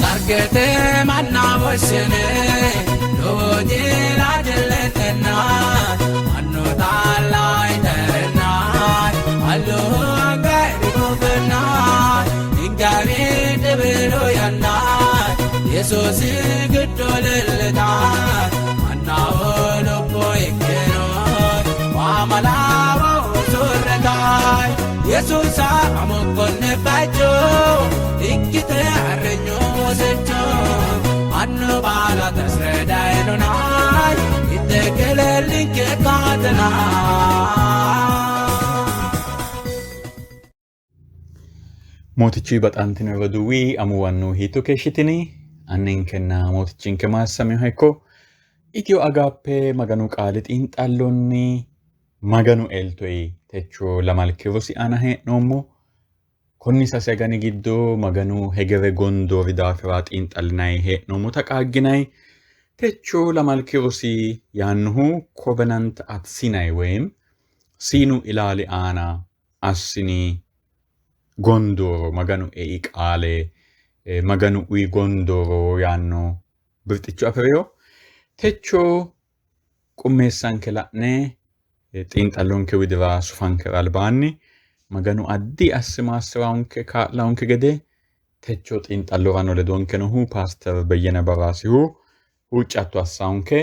Sargete manna woshshine lowo jila jilletenna mannu taalla iterenna allu anga ingawi dibilu yanna Yesuusi giddo leellita mannaho lubbo ikkino waamalawo usurretaay Yesuusa amokkonne bacho ikkite arrenyo wosecho annu baala tasredaynonay ittekelellinke kaatena. Mootichu baxantino roduuwi amuwannu hiitto keeshshitini? Anninkenna mootichinke maassaminoha ikko. Itiyo Agaappe Maganu qaali xiinxallonni Maganu eltoyi techo lamalki rosi aana hee'noommo. Konni sase agani giddo Maganu hegere gondoori daafira xiinxallinanni hee'noommota qaagginanni. Techo lamalki rosi yaannohu Covenant at Sinai woyim Siinu ilaali aana assini gondooro, Maganu ei qaale, Maganu uyi gondooro yaanno birxicho afi'rino. Techo qummeessanke la'ne xiinxallonke widira sufankera albaanni Maganu addi asse maassi'ranke kaa'laonke gede techo xiinxallorano ledonke noohu Paaster Beyyene Baraasihu huuccatto assaonke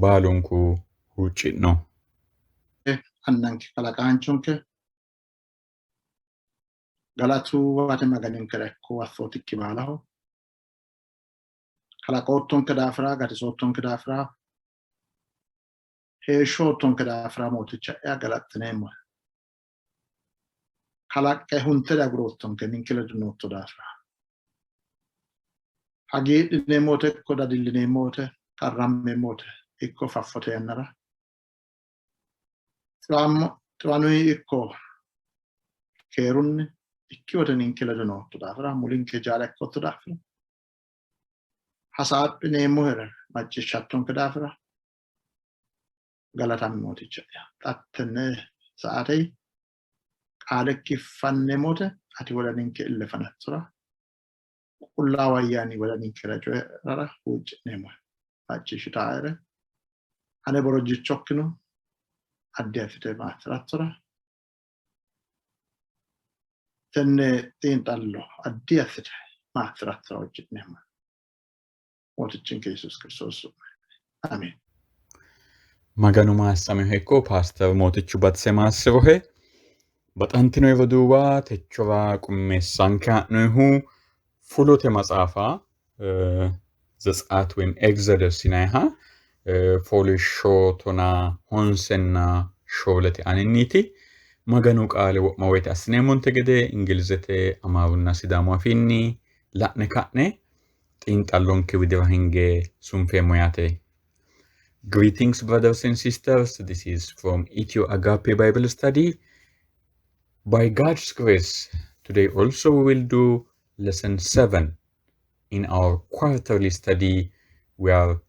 baalunku huucci'no. Annanke kalaqaanchonke galatu ate Maganinkera ikko assootikki baalaho kalaqoottonke daafira gatisoottonke daafira heeshshoottonke daafira mooticha'ya galaxxineemmohe. Kalaqqe hunte aguroottonke ninke ledo nootto daafira. Hagiidhineemmo wote ikko dadillineemmo wote qarrammeemmo wote ikko faffote yannara xiwanuyi ikko keerunni ikki wote ninke ledo nootto daafira mulinke jaala ikkootto daafira hasaaphineemmohere macciishshattonke daafira galatami mooticha'ya. Xa tenne saatey qaalekki fanneemmo wote ati wodaninke ille fanattora qullaawu ayyaani wodaninkera coyi'rara huucci'neemmohe. Macciishshitaere ane borojjichokkino addi assite maassi'rattora tenne xiinxallo addi assite maassi'rattora huucci'neemmohe. Mootichinke Yesuus Kiristoos su'minni. Ameen. Maganu maassamiha ikko paaster Mootichu batise maassirohe. Baxantino roduuwa techora qummeessanke ha'noyihu fulote maxaafa Zetsaat ወይም Exodus yinanniha fooliishsho tonaa honsenna shoolete aaninniiti. Maganu qaale wo'ma woyite assineemmonte gede Ingilizete, Amaarunna Sidaamu afiinni la'ne ka'ne xiinxallonke widira hinge sunfeemmo yaate. Greetings brothers and sisters, this is from Ethio Agape Bible Study. By God's grace, today also we will do lesson 7 in our quarterly study we are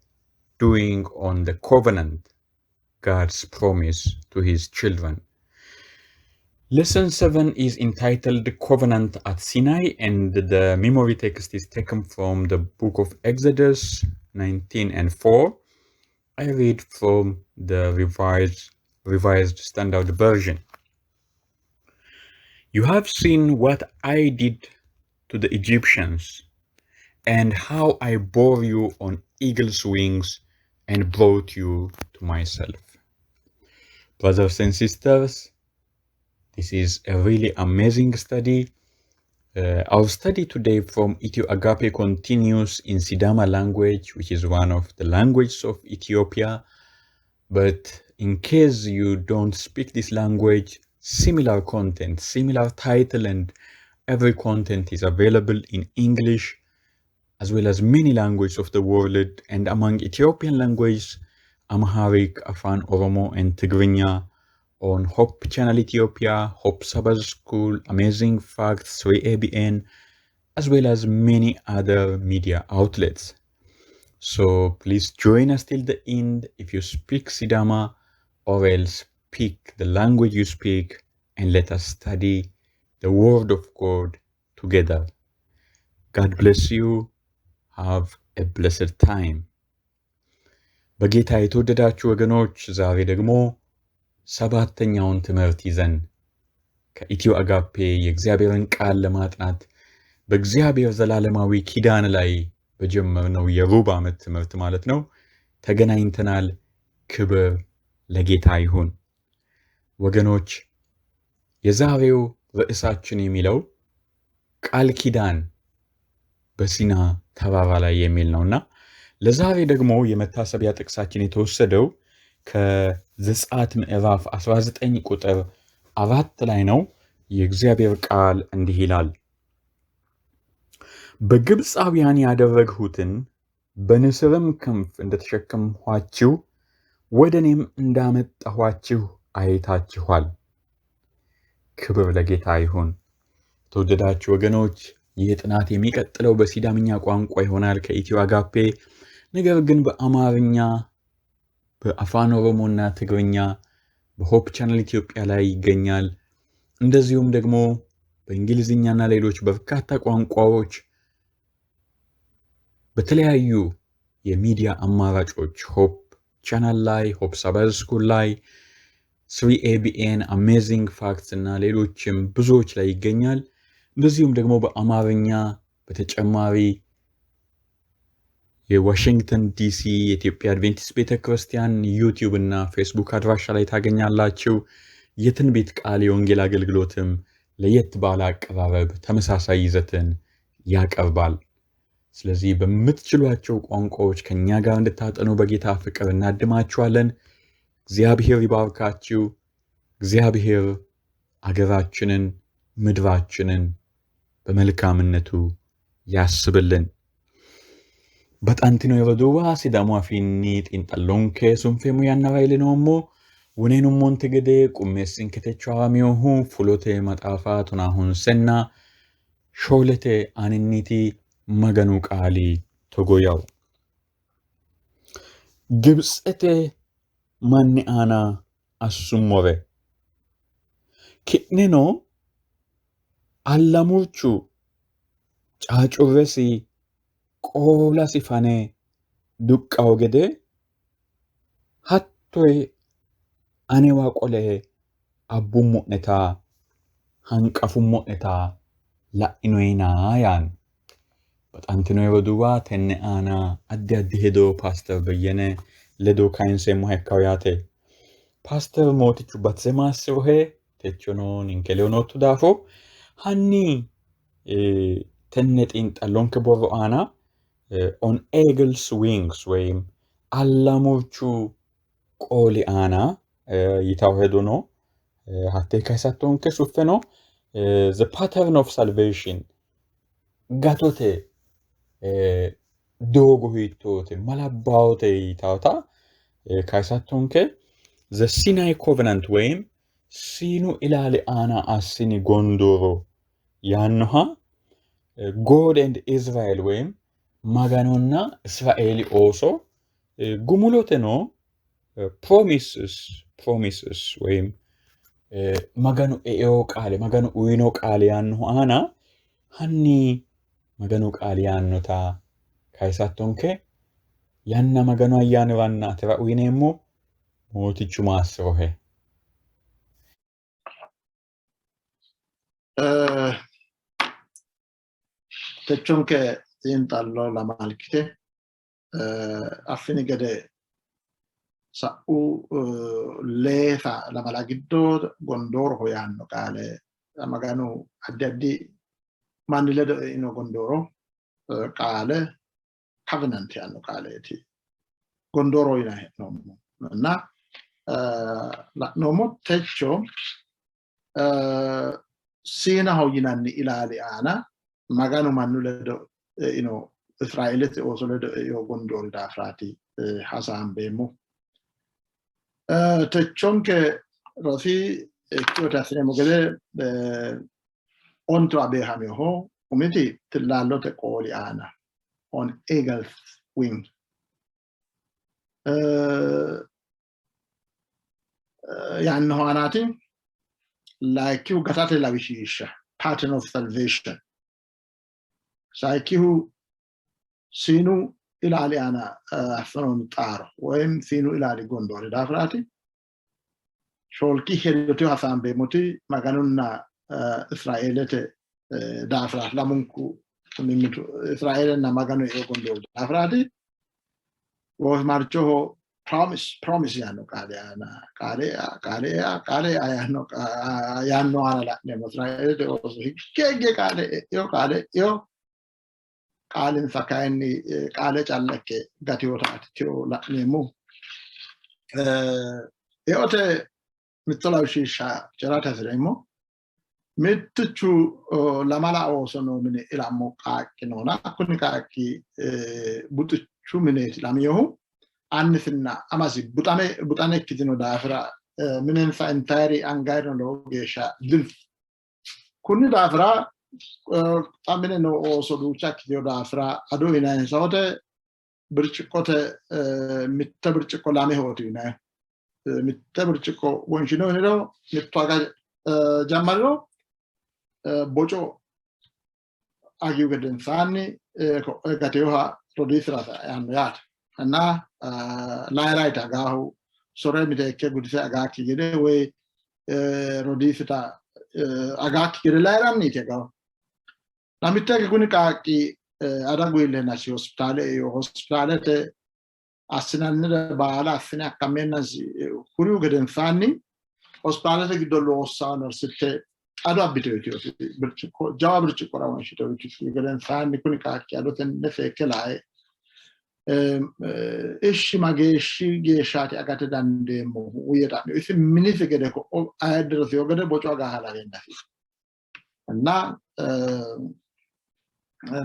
doing on the covenant, God's promise to his children. Lesson 7 is entitled Covenant at Sinai, and the memory text is taken from the book of Exodus 19 and 4. I read from the Revised Standard Version. You have seen what I did to the Egyptians and how I bore you on eagle's wings and brought you to myself. Brothers and sisters, this is a really amazing study. Our study today from Ethio Agape continues in Sidama language, which is one of the languages of Ethiopia. But in case you don't speak this language, similar content, similar title, and every content is available in English, as well as many languages of the world. And among Ethiopian languages, Amharic, Afan Oromo, and Tigrinya on Hope Channel Ethiopia, Hope Sabbath School, Amazing Facts, 3ABN, as well as many other media outlets. So please join us till the end if you speak Sidama or else pick the language you speak and let us study the Word of God together. God bless you. Have a blessed time. በጌታ የተወደዳችሁ ወገኖች፣ ዛሬ ደግሞ ሰባተኛውን ትምህርት ይዘን ከኢትዮ አጋፔ የእግዚአብሔርን ቃል ለማጥናት በእግዚአብሔር ዘላለማዊ ኪዳን ላይ በጀመርነው የሩብ ዓመት ትምህርት ማለት ነው ተገናኝተናል። ክብር ለጌታ ይሁን። ወገኖች፣ የዛሬው ርዕሳችን የሚለው ቃል ኪዳን በሲና ተራራ ላይ የሚል ነውና ለዛሬ ደግሞ የመታሰቢያ ጥቅሳችን የተወሰደው ከዘጸአት ምዕራፍ 19 ቁጥር 4 ላይ ነው። የእግዚአብሔር ቃል እንዲህ ይላል፣ በግብፃውያን ያደረግሁትን በንስርም ክንፍ እንደተሸከምኋችሁ ወደ እኔም እንዳመጣኋችሁ አይታችኋል። ክብር ለጌታ ይሁን። የተወደዳችሁ ወገኖች፣ ይህ ጥናት የሚቀጥለው በሲዳምኛ ቋንቋ ይሆናል ከኢትዮ አጋፔ። ነገር ግን በአማርኛ፣ በአፋን ኦሮሞና ትግርኛ በ Hope Channel ኢትዮጵያ ላይ ይገኛል። እንደዚሁም ደግሞ በእንግሊዝኛና ሌሎች በርካታ ቋንቋዎች በተለያዩ የሚዲያ አማራጮች Hope Channel ላይ፣ Hope Sabbath School ላይ፣ 3ABN፣ Amazing Facts እና ሌሎችም ብዙዎች ላይ ይገኛል። እንደዚሁም ደግሞ በአማርኛ በተጨማሪ የዋሽንግተን ዲሲ የኢትዮጵያ አድቬንቲስት ቤተ ክርስቲያን YouTube እና ፌስቡክ አድራሻ ላይ ታገኛላችሁ። የትንቢት ቃል የወንጌል አገልግሎትም ለየት ባለ አቀራረብ ተመሳሳይ ይዘትን ያቀርባል። ስለዚህ በምትችሏቸው ቋንቋዎች ከእኛ ጋር እንድታጠኑ በጌታ ፍቅር እናድማችኋለን። እግዚአብሔር ይባርካችሁ። እግዚአብሔር አገራችንን ምድራችንን በመልካምነቱ ያስብልን። Baxantino roduuwa, Sidaamu afiinni xiinxallonke sunfeemmo yannara iillinoommo. Woneenummonte gede qummeessinke techo haraminohu fulote maxaafa 94 aaninniiti. Maganu qaali togo yawo. Gibitsete manni aana assummore ki'neno allamurchu caacurresi qoolasi fane duqqawo gede hatto anewa qole abbummo'neta hanqafummo'neta la'inoyina yaanno. Baxantino roduuwa, tenne aana addi addi hedo Paaster Beyyene ledo kayinseemmoha ikkawo yaate. Paaster Mootichu batise maassirohe, techono ninke ledo nootto daafo hanni tenne xiinxallonke borro aana On Eagle's Wings ወይም allamurchu qooli aana yitawo hedo no, hattee kayisattonke. Suffeno The Pattern of Salvation, gatote doogo hiittoote malabbawote yitawota kayisattonke. The Sinai Covenant ወይም Siinu ilaali aana assini gondooro yaannoha, God and Israel ወይም Maganonna Israeeli ooso, gumuloteno promises ወይም Maganu eino qaale, Maganu uyino qaale yaannohu aana hanni Maganu qaali yaannota kayisattonke. Yanna Maganu ayyaaniranna atera uyineemmo. Mootichu maassirohe. Techonke xiinxallo lamalkite. Affini gede sa'u leeta lamala giddo gondooroho yaanno qaale, Maganu addi addi manni ledo eino gondooro qaale, covenant yaanno qaaleeti, gondooro yinanni hee'noommo እና la'noommo. Techo Siinaho yinanni ilaali aana Maganu mannu ledo eino, Israeelete ooso ledo eino gondoori daafiraati hasaambeemmo. Techonke rosi ikkiyote assineemmo gede ontu abeehaminoho. Umiti tillaallote qooli aana, on eagle's wing yaannoho aanaati. Layikkihu gatate lawishsha, pattern of salvation. Sayikkihu Siinu ilaali aana assinoonni xaaro woyim Siinu ilaali gondoori daafiraati. Shoolki hedote hasaambeemmoti Maganunna Israeelete daafiraati. Lamunku mimmitu Israeelenna Maganu eo gondoori daafiraati. Goofimarchoho promise promise yaanno qaale aana qaale qaale qaale yaanno yaanno aana la'neemmo. Israeelete ooso higge higge qaale e'eo qaale e'eo qaalinsa kayinni qaale calla ikke gatinotaati tiro la'neemmo. Eote mitto lawishsha cirate hasi'reemmo. Mittichu lamala ooso noo mine ilammo qaaqqi noona kuni qaaqqi buxichu mineeti ilaminohu. Annisinna amasi buxame buxane ikkitino daafira minensa intayiri angayirino lowo geeshsha dino. Kunni daafira xa mine noo ooso duucha ikkitino daafira ado uyinayinsa wote birciqqote mitte birciqqo lamehooti uyinayihu. Mitte birciqqo wonshino yiniro mitto aga jammariro boco agihu gedensaanni ko'e gateyoha rodiisira yaanno yaate. እና ላይራይት agaahu sore miteekke gudise agaakki gede woy rodiisita agaakki gede layiranniiti agahu. Namitteke kuni qaaqqi adagu iilleennasi hospitaale eino. Hospitaalete assinannire baala assine akkammeennasi hurihu gedensaanni hospitaalete giddo loossanno narsitte ado abbite uyitinosi birciqqo jawa birciqqora wonshite uyitusi gedensaanni kuni qaaqqi ado tenne seekke lae ishshi mageeshshi geeshshaati agate dandeemmohu yee xa'mino. Isi minisi gede ko'o ayiddirosiho gede boco aga halawennasi እና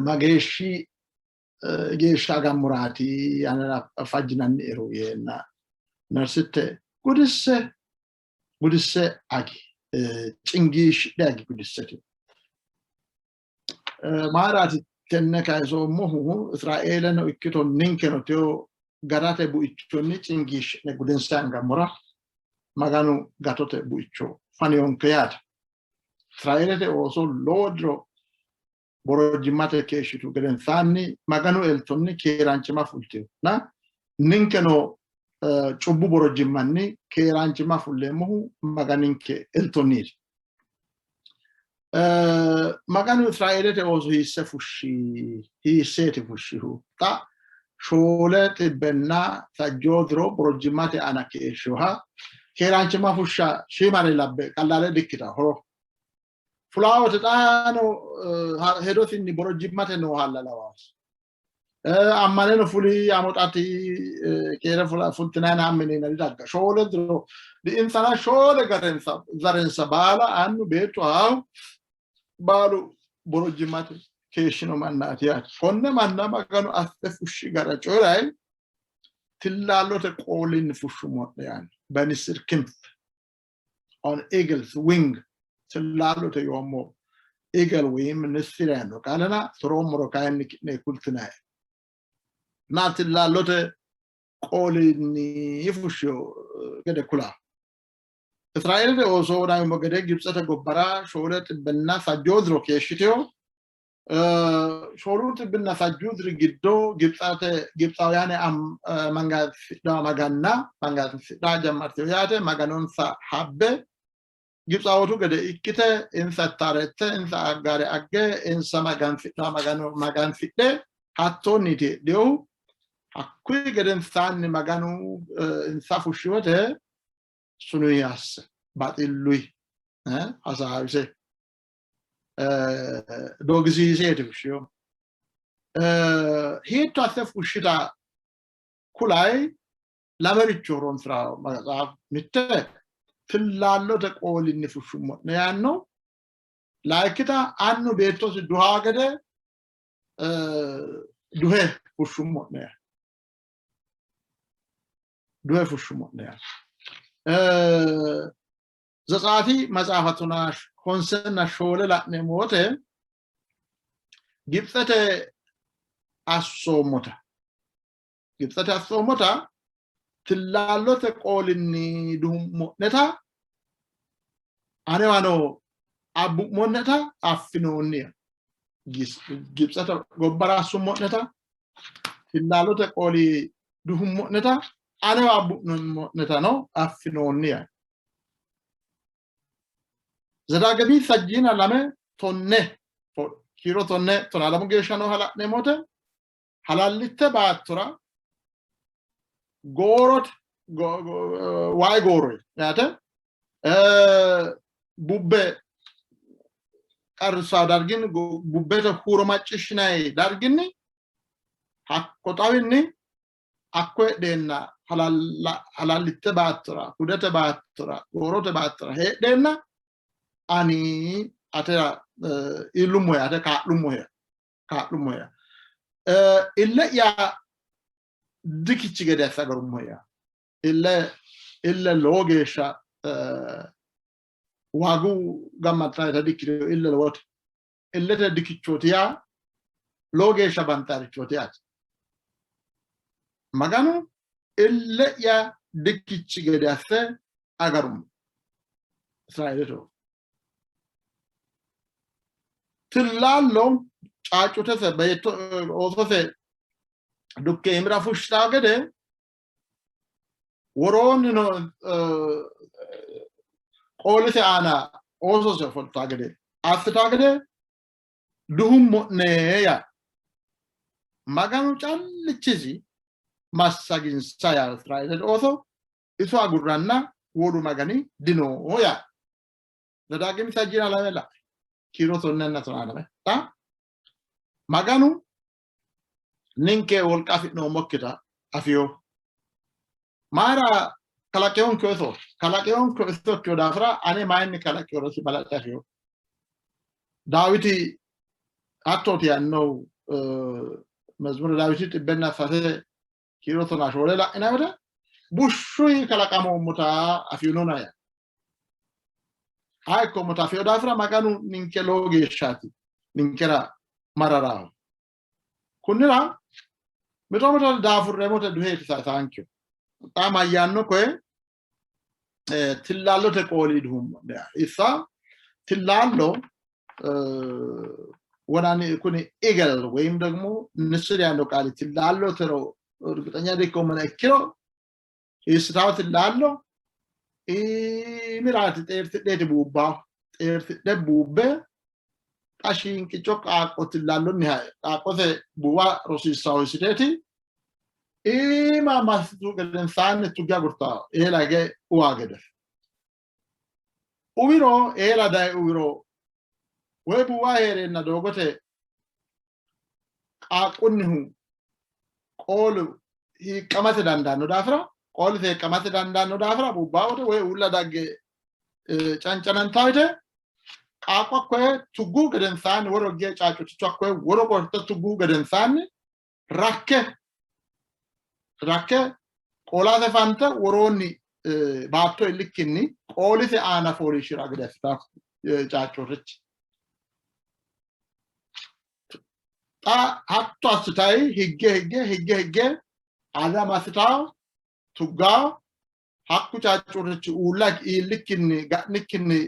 mageeshshi geeshsha agammuraati anera fajjinanniero yeenna narsitte gudisse gudisse agi cingiishshidhe agi gudissete. Mayiraati tenne kayisoommohu? Israeeleno ikkito ninkeno teyo garate buichonni cingiishshi'ne gudinse angammora Maganu gatote buicho faniyonke yaate. Israeelete ooso lowo diro borojjimmate keeshshitu gedensaanni Maganu eltonni keeraanchimma fultino. Na ninkeno cubbu borojjimmanni keeraanchimma fulleemmohu Maganinke eltonniiti. Maganu Israeelete ooso hiisse fushshi? Hiisseeti fushshihu? Xa shoole xibbenna sajjoo diro borojjimmate aana keeshshinoha keeraanchimma fushsha shiimare labbe qallaale dikkita horo. Fulaawote xaano hedosinni borojjimmate nooha lawaasi. Ammaneno fuli amoxati keere fultinayina amminina didagga shoole diro insana shoole garensa zarensa baala annu beettu haahu baalu borojjimmate keeshshino mannaati yaate. Konne manna Maganu asse fushshi gara coyi'rayi tillaallote qoolinni fushshumo'ne yaanno. በንስር ክንፍ on eagle's wing tillaallote yoommo eagle ወይም ንስር yaanno qaalena soroommoro kayinni ki'ne kultinaye na tillaallote qoolinni fushshiyo gede kula. Israeelete ooso wodayummo gede Gibitsete gobbara shoole xibbenna sajjoo diro keeshshitino. Shoolu xibbinna sajjuu diri giddo Gibitsate Gibitsaawuyaane mangasidha maganna mangasidha jammartino yaate maganonsa habbe Gibitsaawootu gede ikkite insa ittaarette insa aggaare agge insa magansidha magano magansidhe hattoonniiti heedhinohu. Hakkuyi gedensaanni Maganu insa fushshi wote sunuyi asse baxilluyi hasaawise doogisiiseeti fushshinohu. Hiitto asse fushshita kulayi lamericho horoonsi'ranno maxaafu. Mitte tillaallote qoolinni fushshummo'ne yaanno. Layikkita annu beettosi duhaa gede duhe fushshummo'ne yaanno. Duhe fushshummo'ne yaanno. Zetsaati maxaafa tonaa honsenna shoole la'neemmo wote Gibitsete assoommota Gibitsete assoommota tillaallote qoolinni duhummo'neta Anewano abbummo'neta affinoonni. Gibitsete gobbara assummo'neta, tillaalote qooli duhummo'neta, anewa abbummo'netano affinoonni. Zedaagimi sajjiina lame tonne kiiro tonne tonaa lamu geeshsha nooha la'neemmote halallitte baattora goorote wayi gooroy yaate bubbe qarrissaa darginni bubbete huuro macciishshinanni darginni hakko xawinni hakko heedheenna halallitte baattora hudete baattora goorote baattora heedheenna ani atera iillummohe ate kaa'lummohe kaa'lummohe ille'ya dikichi gede asse agarummohe ille ille lowo geeshsha waagu gammaxxaayita dikkitino ille lowote illete dikichooti yaa lowo geeshsha banxaarichooti yaate. Maganu ille'ya dikichi gede asse agarummo Israeelete Tillaallo caaccutese beetto oosose dukke iimira fushshitaa gede woroonni no qoolise aana oosose ofoltaa gede assitaa gede duhummo'ne yaa Maganu callichisi massaginsa yaa Israeelete ooso iso agurranna wolu magani dino yaa Zedaagimi sajjiina lame la'e kiiro tonnenna tonaa lame xa Maganu ninke wolqa afi'noommokkita afiyo. Mayira kalaqeyonke iso? Kalaqeyonke iso ikkino daafira ane mayinni kalaqeyoro isi balaxe afiyo. Daawiti hattooti yaannohu Mezmure Daawiti xibbenna sase kiiro tonaa shoole la'inanni wote bushshuyi kalaqamoommota afinona yaa. Haa ikkoommota afino daafira Maganu ninke lowo geeshshaati ninkera mararaho. Kunnira mito mito daafurreemmote duheeti saysaancho. Xa mayyaanno koye tillaallote qooli duhummo. Issa tillaallo ወናኒ ኩኒ ኢገል ወይም ደግሞ ንስር ያለው ቃል tillaallo እርግጠኛ ዲኮመነ ikkiro hiissitawo tillaallo iimiraati xeertidheeti buubbaho xeertidhe buubbe xa shiinqicho qaaqqo tillaallonniha qaaqqote buuwa rosiissawo hiissiteeti iima massitu gedensaanni tugge agurtawo eela hige uwa gede uwiro eela daye uwiro woy buuwa hee'reenna doogote qaaqqunnihu qoolu hiiqqamate dandaanno daafira qoolise hiiqqamate dandaanno daafira bubbaa wote woy uulla dagge cancanantaa wote qaaqqu hakkoye tuggu gedensaanni woro higge caacutichu hakkoye woro qolte tuggu gedensaanni rakke rakke qoolase fante woroonni baatto illikkinni qoolise aana fooliishshira gede assitaa caacurrichi. Xa hatto assitayi higge higge higge higge alba massitawo tuggawo hakku caacurrichi uulla iillikkinni ga'nikkinni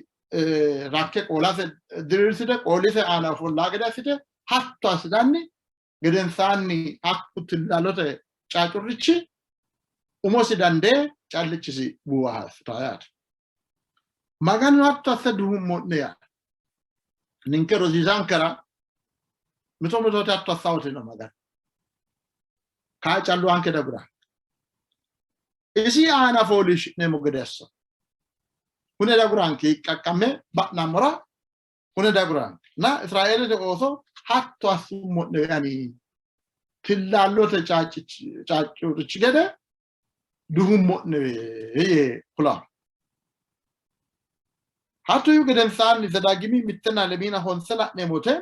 rakke qoolase diriirsite qoolise aana ofollaa gede assite hatto assitanni gedensaanni hakku tillalote caacurrichi umosi dandee callichisi buuwa assitaa yaate. Maganu hatto asse duhummo'ne yaa ninke rosiisankera mito mitote hatto assawoti no Maganu. Kaa calluwanke dagura. Isi aana fooliishshi'neemmo gede asso. Hune daguranke hiiqqaqqamme ba'nammora hune daguranke. Na Israeelete ooso hatto assummo'ne ani tillaallote caaccurichi gede duhummo'ne yee kulanno. Hatto yiihu gedensaanni Zedaagimi mittenna lemiina honse la'neemmo wote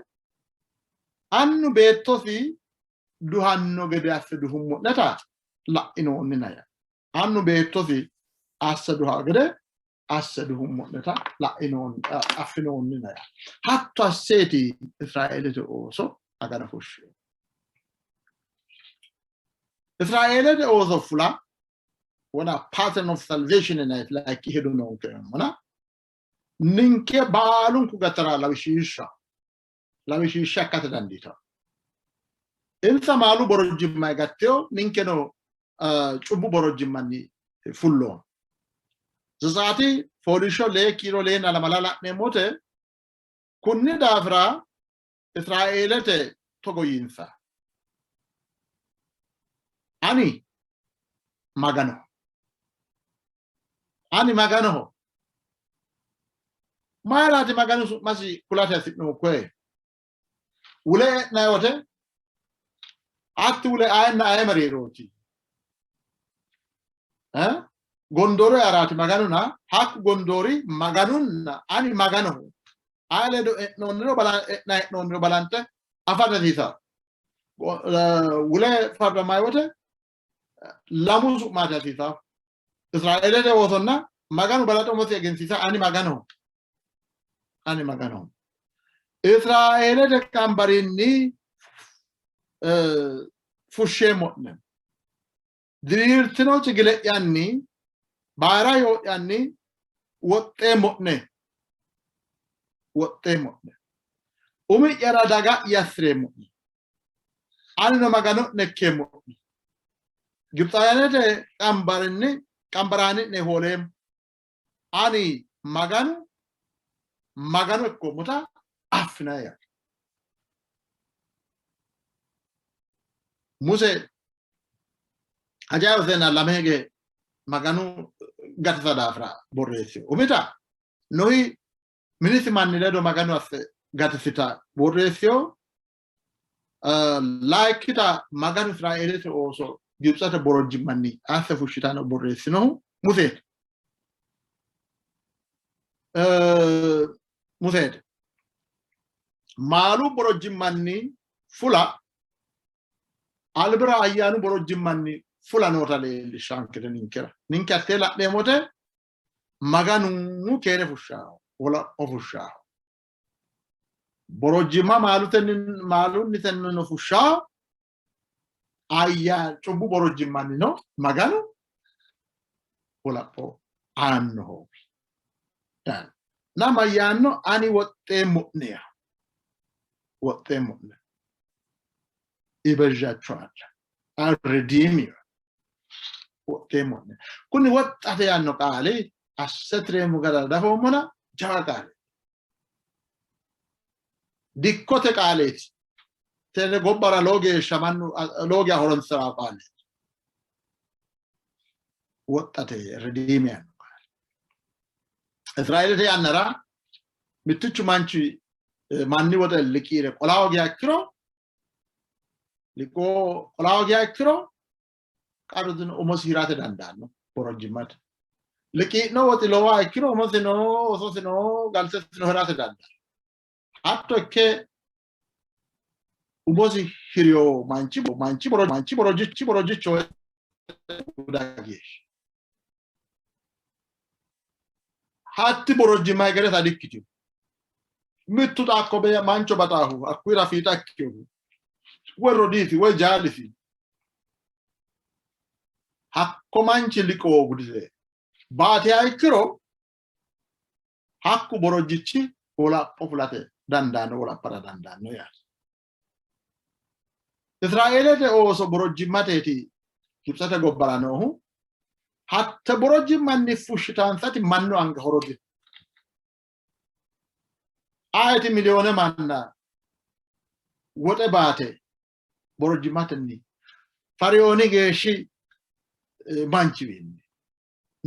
annu beettosi duhanno gede asse duhummo'neta la'inoonnina yaa. Annu beettosi asse duha gede asse duhummo'neta la'inoonni affinoonnina yaa. Hatto asseeti Israeelete ooso agara fushshino. Israeelete ooso fula wona pattern of salvation in it like hedo noonke mona. Ninke baalunku gatara lawishshiishsha lawishshiishsha ikkate dandiitanno. Insa maalu borojjimma gatteyo, ninkeno cubbu borojjimmanni fulloommo. Zetzaaati fooliishsho lee kiiro leenna lamala la'neemmote, kunni daafira Israeelete togo yiinsa, Ani Maganoho. Ani Maganoho. Mayiraati Maganu su'masi kulate hasi'nohu koye? Wule e'nanni wote hatti wule ayenna aye mereerooti? Gondooro earaati Maganuna, hakku gondoori Maganunna ani Maganoho aye ledo e'noonniro e'na e'noonniro balanxe afa hasiisanno. Wule farramay wote lamu su'maati hasiisanno. Israeelete oosonna Maganu balaxe umosi egensiisa ani Maganoho. Ani Maganoho. Israeelete qambarinni fushsheemmo'ne. Diriirtino cigile'yanni, bayira yoo'yanni woxxeemmo'ne. Woxxeemmo'ne. Umi'yara daga'ya assi'reemmo'ne. Anino Magano'ne ikkeemmo'ne. Gibitsaawiyaanete qambarinni qambaraani'ne hooleemmo. Ani Maganu Magano ikkoommota affinanni yaate. Muse hajajosenna lame hige Maganu gatisa daafira borreessino. Umita Nohi minisi manni ledo Maganu asse gatisita borreessino. Layikkita Maganu Israeelete ooso Gibitsete borojjimmanni asse fushshitano borreessinohu Museeti. Museeti. Maalu borojjimmanni fula albira ayyaanu borojjimmanni fula noota leellishshankete ninkera. Ninke hattee la'neemmote Maganu keere fushshaho, wolapho fushshaho. Borojjimma maalunnitennino fushshaho, ayyaa cubbu borojjimmannino Maganu wolapho aannoho. Na mayyaanno ani woxxeemmo'ne, woxxeemmo'ne. Ibezhachuwalla. I redeem you. Woxxeemmo'ne. Kuni woxxate yaanno qaali asse tireemmo gara dafoommona jawa qaale. Dikkote qaaleeti. Tenne gobbara lowo geeshsha mannu lowo geeshsha horonsi'ranno qaaleeti. Woxxate redeem yaanno qaale. Israeelete yannara mittichu manchi manni woxe liqiire qola hoogiha ikkiro liqoo qola hoogiha ikkiro qarru dino, umosi hirate dandaanno borojjimmate. Liqii'no woxi lowoha ikkiro umosino oososino galtesino hirate dandaanno. Hatto ikke umosi hiriyo manchi manchi manchi borojjichi borojjicho geeshsha hatti borojjimma hegereta dikkitino. Mittu xa hakko mancho baxaahu hakkuyira fiixa ikkinohu woy rodiisi woy jaalisi hakko manchi liqoo gudise baatiha ikkiro hakku borojjichi wolapho fulate dandaanno, wolaphara dandaanno yaate. Israeelete ooso borojjimmateeti Gibitsete gobbara noohu, hatte borojjimmanni fushshitansati mannu anga horo dino. Ayeti miliyoone manna woxe baate borojjimmatenni Feriooni geeshshi manchiwiinni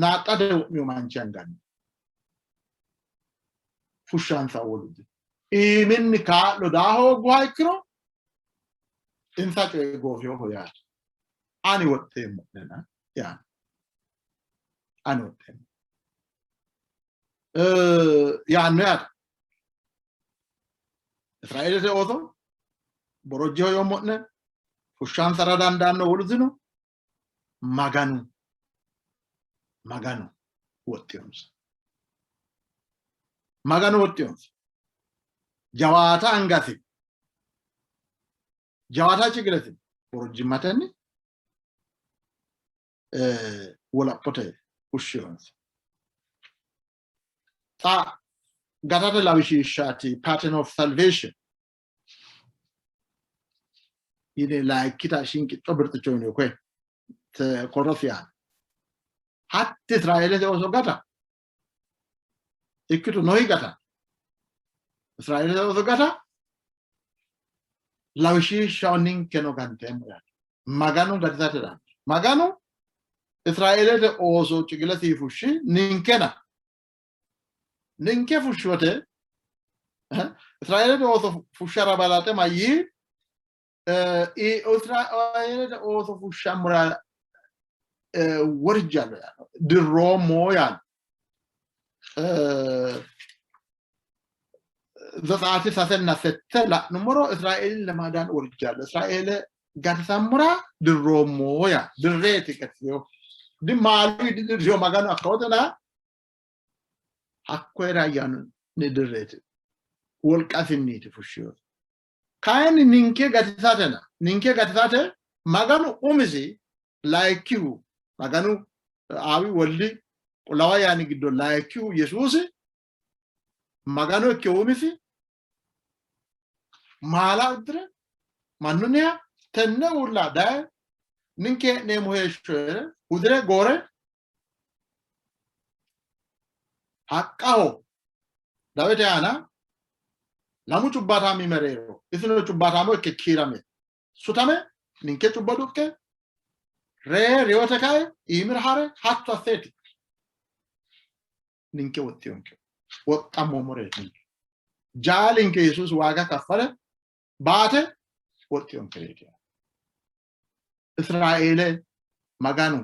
naaxxate wo'mino manchi anganni fushshansa wolu dino. Iiminni kaa'lo daa hoogguha ikkiro insa coyi goofinoho yaate. Ani woxxeemmo'nena yaanno. Ani woxxeemmo yaanno yaate. Israeelete ooso borojjeho yoommo'ne, fushshansara dandaanno wolu dino. Maganu Maganu woxxinonsa. Maganu woxxinonsa. Jawaata angasi jawaata cigilesi borojjimmatenni wolaphote fushshinonsa. Xa Gatate lawishshaati, pattern of salvation yine layikkita shinqixxo birxicho yine koye korrosi yaano. Hatti Israeelete ooso gata ikkitu Nohi gata Israeelete ooso gata lawishshaho ninkeno ganteemmo yaate. Maganu gatisate daanno. Maganu Israeelete ooso cigilesi fushshi ninkena ninke fushshote Israeelete ooso fushshara balaxe mayyii Israeelete ooso fushshammora worjanno yaanno dirroommo yaanno. ዘጸአት sasenna sette la'nummoro Israeeli lamaadaan worjanno Israeele gatisammora dirroommo yaa dirreeti gatisino dimaalu dirriyo Maganu akkawotena hakkoyera ayyaanunni dirreeti wolqasinniiti fushshiyooti. Kayinni ninke gatisatena ninke gatisate Maganu umisi layikkihu Maganu Aawi Woldi Qullaawu Ayyaani giddo layikkihu Yesuusi Magano ikke umisi maala uddire mannunniha tenne uulla daye ninke hee'neemmo heeshsho hee're udire goore haqqaho dawete aana lamu cubbaataami mereero isino cubbaataamo ikke kiirame sutame ninke cubbo duqqe ree reyote kae iimira ha're hatto asseeti ninke woxxiyonke woxxammoommoreeti ninke jaalinke Yesuusi waaga kaffale baate woxxiyonkereeti. Israeele Maganu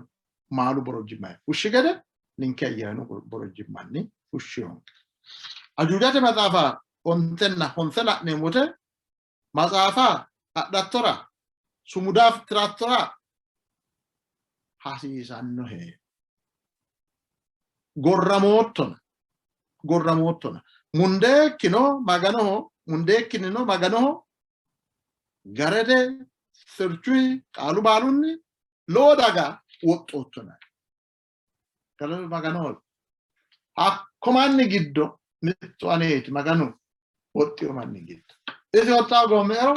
maalu borojjimmanni fushshi gede ninke ayyaanu borojjimmanni fushshiyonke. Ajuujate maxaafa ontenna honse la'neemmo wote maxaafa adhattora sumuda tirattora hasiisannohe. Gorramoottona gorramoottona mundeekkino Maganoho mundeekkinnino Maganoho garete sirchuyi qaalu baalunni lowo daga woxxoottona. Galatu Maganoho. Hakko manni giddo mittu aneeti Maganu woxxiyo manni giddo. Isi woxxa goommeero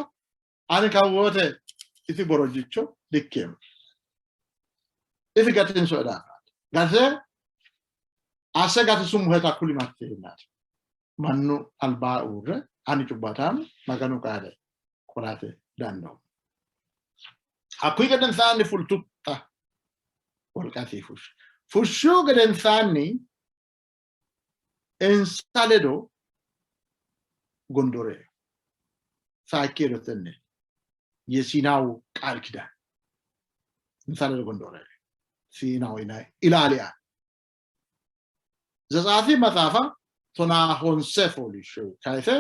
ani kawoote isi borojjicho dikkeemmo. Isi gatinsoe daafiraati. Gatise asse gatisummoheta kuli matteennaati. Mannu albaa uurre ani cubbaataamu Maganu qaale qolate dandoommo. Hakkuyi gedensaanni fultutta wolqasi fushshi. Fushshihu gedensaanni insa ledo gondoore sayikki hedo tenne የሲናው ቃል ኪዳን insa ledo gondoore Siinaw yinanni ilaali aana ዘጸአት maxaafa tonaa honse fooliishsho kayise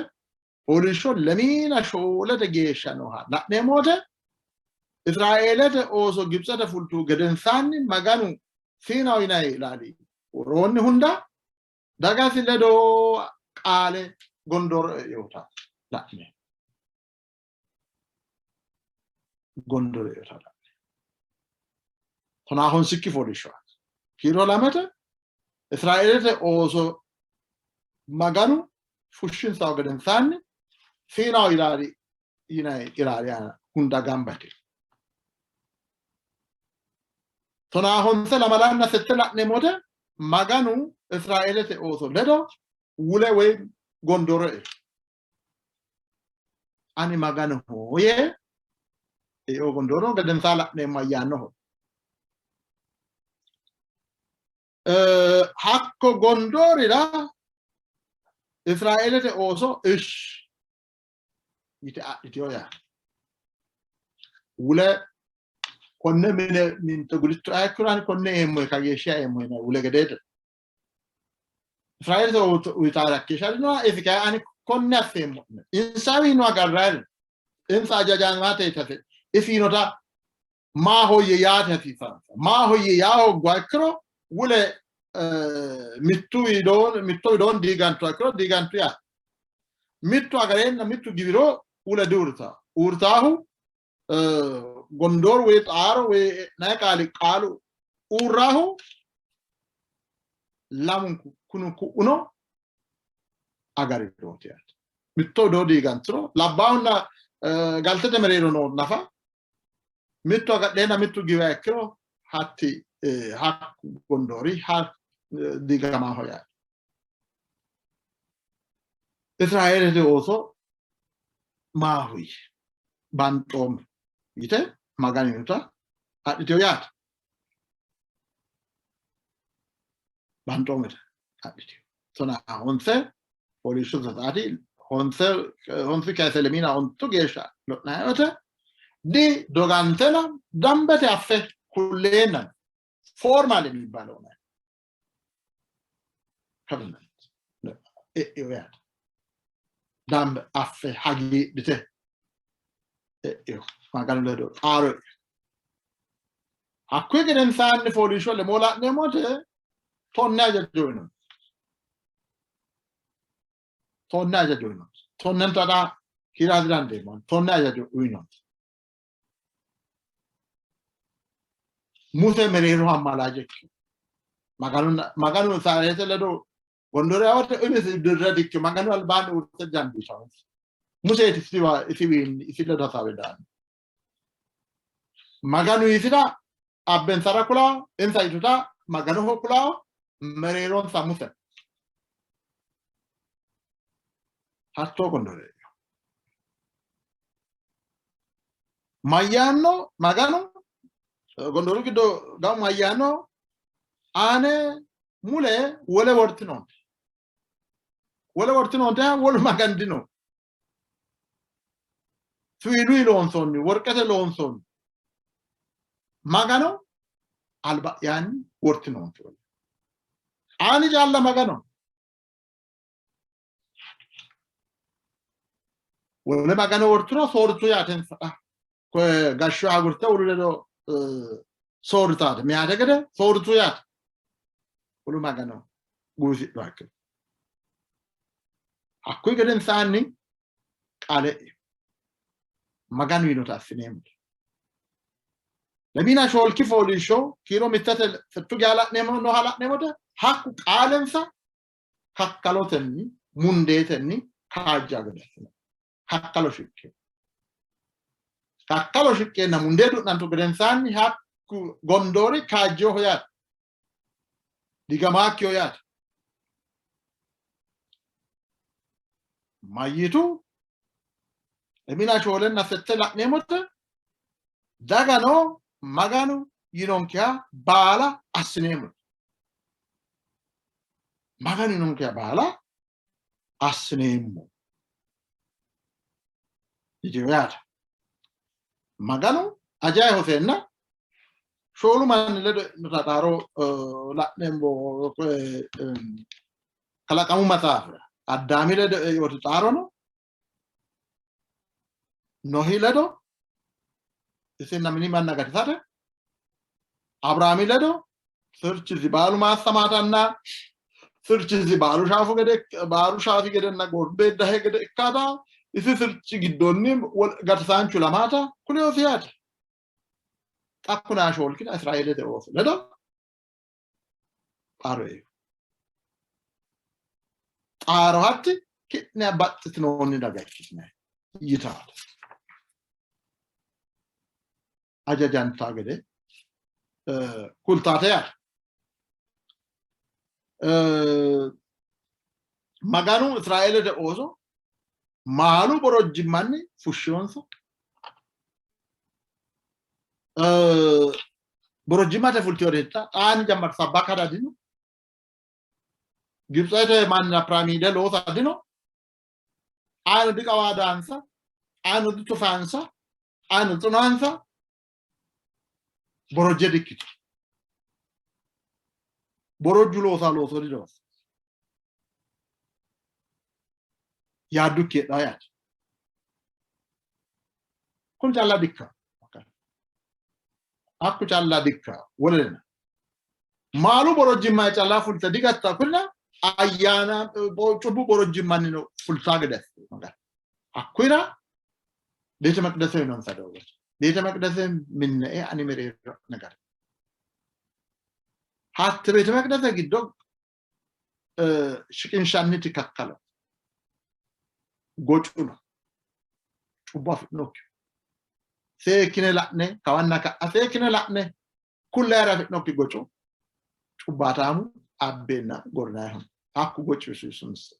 fooliishsho lemiina shoolete geeshsha nooha la'neemmo wote Israeelete ooso Gibitsete fultu gedensaanni Maganu Siinaw yinanni ilaali woroonni hunda dagasi ledo qaale gondooro e'inota la'neemmo. Gondooro e'inota la'neemmo. Tonaa honsikki fooliishshowaati. Kiiro lamete Israeelete ooso Maganu fushshinsahu gedensaanni Siinaw ilaali yinanni ilaali aana hunda gamba yitino. Tonaa honse lamalanna sette la'neemmo wote Maganu Israeelete ooso ledo wule woy gondooro ei. Ani Maganoho yee eio gondooro gedensaa la'neemmo ayyaannoho. Hakko gondoorira Israeelete ooso ish yite adhitino yaate. Wule konne mine minte guditto ikkiro ani konne eemmohe kageeshsha eemmohe wule gedeete. Israeelete uyitaare hakkeeshsha dinoha isi kayi ani konne asseemmo'ne. Insawiino agarraari insa ajajamate yite isi yiinota maahoyye yaate hasiissansa. Maahoyye yaa hoogguha ikkiro wole mittu widoon mitto widoon diigantuha ikkiro diigantu yaate. Mittu agareenna mittu giwiro wole diuurritanno. Uurritaahu gondooru woyi xaaro woyi e'nanni qaali qaalu uurraahu lamunku kunu ku'uno agarinooti yaate. Mitto wido diiganturo labbaahunna galtete mereero noo nafa mittu agadheenna mittu giwiha ikkiro hatti hakku gondoori diigamaho yaate. Israeelete ooso maahoyye banxoommo yite Maganu yiinota adhitino yaate. Banxoommo yite adhitino. Tonaa honse fooliishshote saati honse honsu kayise lemiina ontu geeshsha lo'nanni wote di dogantena dambete affe kulleenna formal የሚባለው ነው covenant e'ino yaate. Dambe affe hagiidhite e'ino Maganu ledo xaaro e'ino. Hakkuyi gedensaanni fooliishsho lemoo la'neemmo wote tonne hajajo uyinonsa. Tonne hajajo uyinonsa. Tonnenta xa kiira didandeemmo. Tonne hajajo uyinonsa. Muse mereeroho ammalaje ikkino. Maganu Israeelete ledo gondooro eate umisi dirre dikkino. Maganu albaanni uurrite didandiitanno. Museeti isiwa isiwiinni isi ledo hasaawe daanno. Maganu isira abbensara kulawo, insa yituta Maganoho kulawo, mereeronsa Muse. Hattoo gondooro e'ino. Mayyaanno Maganu gondooru giddo gamu mayyaanno ane mule wole wortinoonte. Wole wortinoonte wolu magani dino. Siwiiluyi loonsoonni, worqete loonsoonni Magano alba'yaanni wortinoonte. Ani calla Magano. Wole magano worturo soorritu yaatensa koye gashsho agurte wolu ledo soorritaate meyaate gede soorritu yaate wolu magano guwisidhuha ikkiro hakkuyi gedensaanni qaale maganu yiinota assineemmo. Lemiina shoolki fooliishsho kiiro mittete settu geya la'neemmo nooha la'neemmote hakku qaalensa kakkalotenni mundeetenni kaajja gede assino. Kakkalo shiqqino. Kakkalo shiqqeenna mundee du'nantu gedensaanni hakku gondoori kaajjinoho yaate. Diigamaakkiho yaate. Mayyitu lemina shoolenna sette la'neemmote dagano Maganu yinonkeha baala assineemmo. Maganu yinonkeha baala assineemmo yitino yaate. Maganu ajayi hoseenna shoolu manni ledo e'inota xaaro la'neemmo kalaqamu maxaafira Addaami ledo e'inoti xaaro no, Nohi ledo isinna mini manna gatisate, Abiraami ledo sirchisi baalu maassamaatanna sirchisi baaru shaafu gede baaru shaafi gedenna gordu beeddahe gede ikkata isi sirchi giddonni gatisaanchu lamaata kuleyosi yaate. Xa kunaa shoolkina Israeelete ooso ledo xaaro eino. Xaaro hatti ki'ne baxxitinoonni daga ikkitine yitaate. Hajajantaa gede kultaate yaate. Maganu Israeelete ooso maalu borojjimmanni fushshinonsa. Borojjimmate fultinori xaanni jammarte sabbaka dino. Gibitsete manna piraamiide loosa dino. Ayino diqawaadaansa, ayino ditufaansa, ayino xunaansa borojje dikkitu. Borojju loosa looso diloosa. Yaaddukki heedhaa yaate. Kun calla dikka. Hakku calla dikka. Wolena. Maalu borojjimma calla fulte digatta kunna ayyaana cubbu borojjimmannino fultaa gede assino. Hakkuyira ቤተ መቅደሴ yinonsa doogote. ቤተ መቅደሴ minne ani mereero'ne gari. Hatte ቤተ መቅደሴ giddo shiqinshanniti kakkalo. Gocu no, cubbo afi'nokkihu. Seekkine la'ne kawanna ka'a seekkine la'ne kullayira afi'nokki goco cubbaataamu abbeenna gorrinannihu. Hakku goci Yesuusi.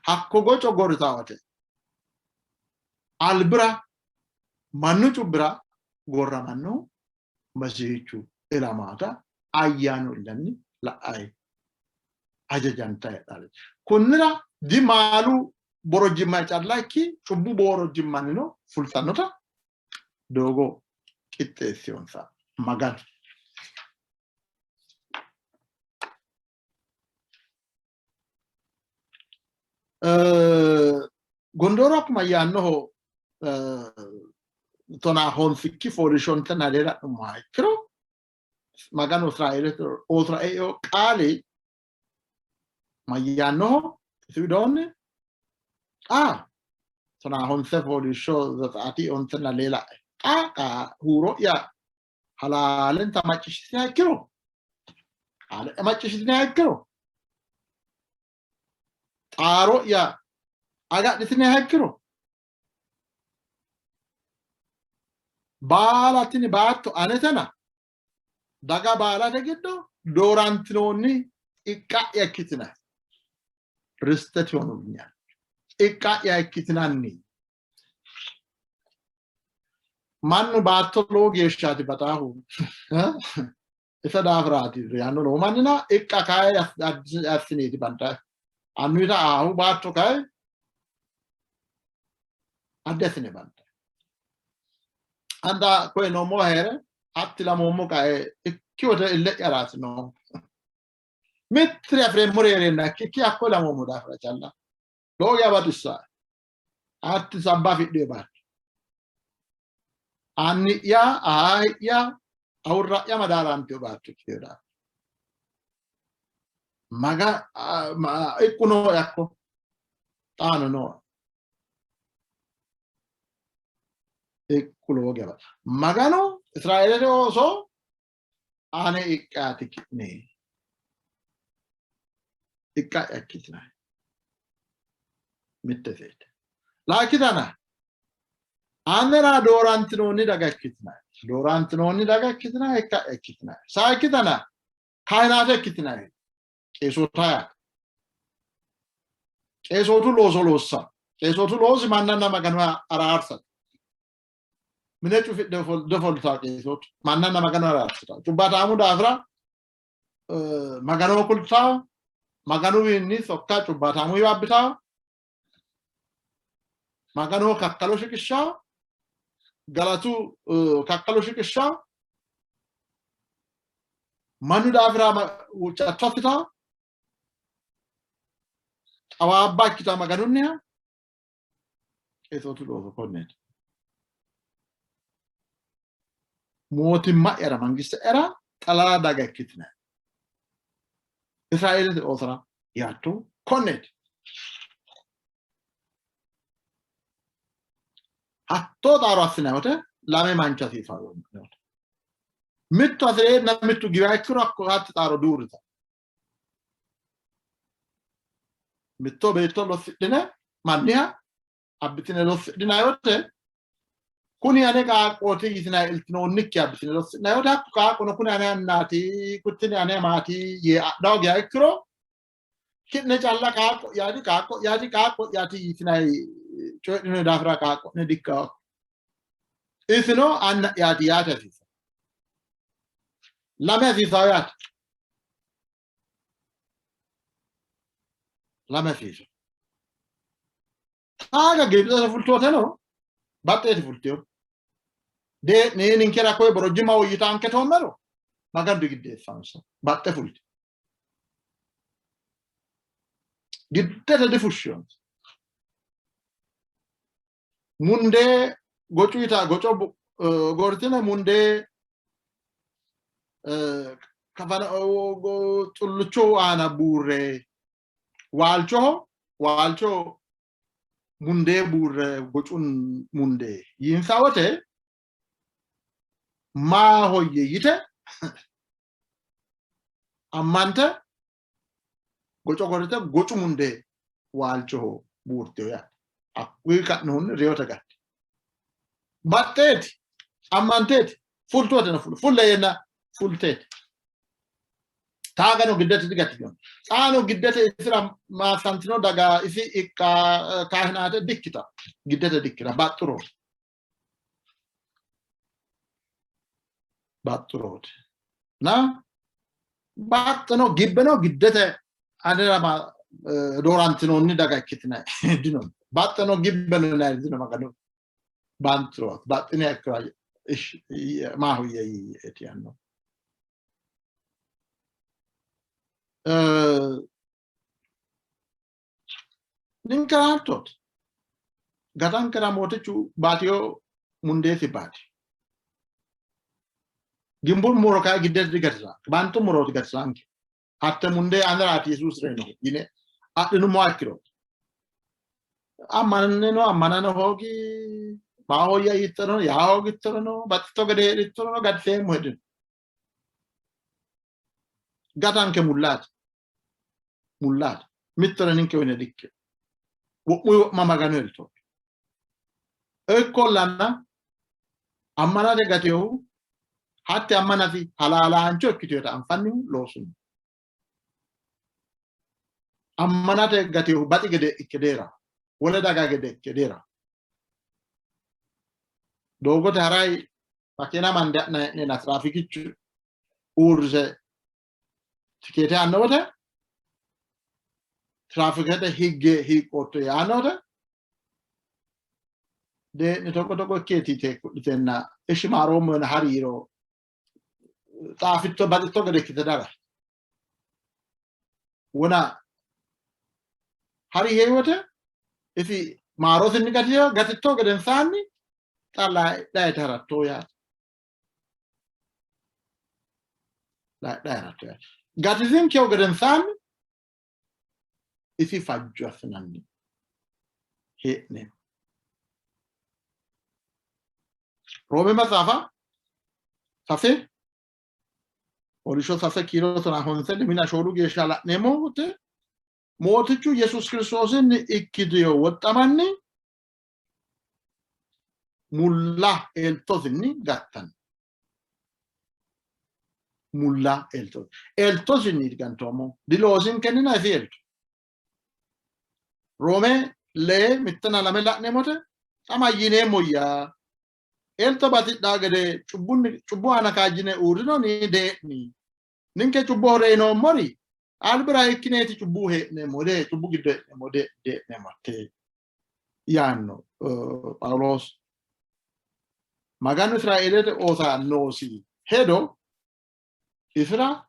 Hakko goco gorritawote albira mannu cubbira gorramannohu Masihichu ilamaata ayyaanu illanni la'ayi hajajanta heedhaale. Kunnira dimaalu borojjimma calla ikki cubbu borojjimmannino fultannota doogo qixxeessiyonsa Maganu. Gondooro akkuma yaannoho tonaa honsikki fooliishshonte nalee la'nummoha ikkiro Maganu Israeelete oosora eino qaali mayyaannoho isi widoonni xa tonaa honse fooliishsho Zetsaati ontenna lee la'e xa xa huuro'ya halaalenta macciishshitiniha ikkiro qaale'ya macciishshitiniha ikkiro xaaro'ya agadhitiniha ikkiro baala tini baatto anetena daga baalate giddo doorantinoonni iqqa'ya ikkitinanni ristete honulinyal iqqa'ya ikkitinanni. Mannu baatto lowo geeshshaati baxaahu isa daafiraati yaanno lowo mannina iqqa kayi assineeti banxaahu annuyita aahu baatto kayi addi assine banxaahu. Anda koye noommowa hee're hatti lamoommo qae ikkiwote ille'yaraati noohu. Mittire afi'reemmori hee'reenna ikkikki hakko lamoommo daafira calla lowo geya baxissae. Hatti sabba afidhino baatto. Anni'ya, ahaahi'ya, awurra'ya madaarantino baatto ikkitino daafira. Maga iqqu nooe hakko xaano nooe. Iqqu lowo geya Maganu Israeelete ooso ane iqqaati ki'ne iqqa'ya ikkitinanni mitte seete laakkitana anera doorantinoonni daga ikkitinanni doorantinoonni daga ikkitinanni iqqa'ya ikkitinanni saakkitana kaayinaate ikkitinanni qeesoota yaate qeesootu looso loossa qeesootu loosi mannanna Maganu araarsate mine cufidhe dofoltaa qeesootu mannanna Magano araarsita cubbaataamu daafira Maganoho kultaa Maganuwiinni sokka cubbaataamu abbitaa Maganoho kakkalo shiqishshaa galatu kakkalo shiqishshaa mannu daafira huuccatto assitaa xawaabba ikkitaa Maganunniha qeesootu looso konneeti. Mootimma'yara mangiste'yara xalala daga ikkitinanni. Israeelete oosora yaatto konneeti. Hattoo xaaro assinanni wote lame mancho hasiisanno. Mittu hasi'reenna mittu giwiha ikkiro hakko hatti xaaro duurrita. Mitto beetto lossidhine manniha abbitine lossidhinanni wote kuni ane qaaqqooti yitinanni iltinoonnikki abbitine lossidhinanni wote hakku qaaqqono kuni ane annaati kuttini ane amaati yee adha hogiha ikkiro ki'ne calla qaaqqo'yaati qaaqqo'yaati qaaqqo'yaati yitinanni coyidhinoonni daafira qaaqqo'ne dikkawo. Isino anna'yaati yaate hasiisanno. Lame hasiisawo yaate. Lame hasiisawo. Taaga Gibitsete fultooteno baxxeeti fultiyo. Dee'ni ninkera koye borojjimma woyyitaanke toommero Maganu digiddeessansa baxxe fulti. Giddete difushshiyonsa. Mundee gocu yita goco gortine mundee kafana xullicho aana buurre waalchoho waalcho mundee buurre gocun mundee yiinsa wote maahoyye yite ammante goco gorte gocu mundee waalchoho buurtino yaate. Hakkuyi ka'nohunni reyote gatti. Baxxeeti, ammanteeti, fultooteno fulu, fulle yeenna fulteeti. Taagano giddete digattino. Xaano giddete isira maassantino daga isi iqqa kaahinaate dikkita. Giddete dikkita, baxxurooti. Baxxurooti. Na baxxino gibbeno giddete anera doorantinoonni daga ikkitina dino. Baxxino gibbeno yinanniri dino Maganu banxirooti. Baxxiniha ikkiro maahoyye yiiyyeeti yaanno. Ninkera hattooti. Gatankera mootichu baatiyo mundeesi baati. Gimbummoro kayi giddete digatisa. Banxummorooti gatisanke. Hatte mundee aneraati Yesuusi reyinohu yine adhinummoha ikkiro ammanino ammanano hoogi maahoyya yittorono yaa hoogittorono baxxitto gede hee'rittorono gatiseemmo hedino. Gatanke mullaati. Mullaati. Mittore ninke uyine dikkino. Wo'muyi wo'ma Maganu eltooti. Ikkollana ammanate gatinohu hatte ammanasi halaalaancho ikkitinota anfannihu loosunni. Ammanate gatinohu baxi gede ikke deera, wole daga gede ikke deera. Doogote harayi makeena mande ha'nanni hee'neenna tiraafikichu uurrise tikeete aanno wote tiraafikete higge hiiqqootto yaanno wote dee'ni togo togo ikkeeti yite ku'litenna ishi maaroommo yine hari yiiro xaafitto baxitto gede ikkite daga wona hari yee wote isi maarosinni gatito gatitto gedensaanni xa laydhaete haratto yaate. Laydhae haratto yaate. Gatisinkehu gedensaanni isi fajjo assinanni hee'neemmo. Roome maxaafa sase fooliishsho sase kiiro tonaa honse lemina shoolu geeshsha la'neemmo wote Mootichu Yesuusi Kiristoosinni ikkitino woxxamanni mulla eltosinni gattanno. Mulla eltosi. Eltosinni gantoommo. Diloosinkenninna isi elto. Roome lee mittena lame la'neemmote xa mayyineemmoyya? Elto batidhaa gede cubbunni cubbu aana kaajjine uurrinoni? Dee'ni. Ninke cubboho reyinoommori albira hiikkineeti cubbu hee'neemmo dee cubbu giddo hee'neemmo dee dee'neemmo hatte yaanno Phaawuloos. Maganu Israeelete oosa noosi hedo isira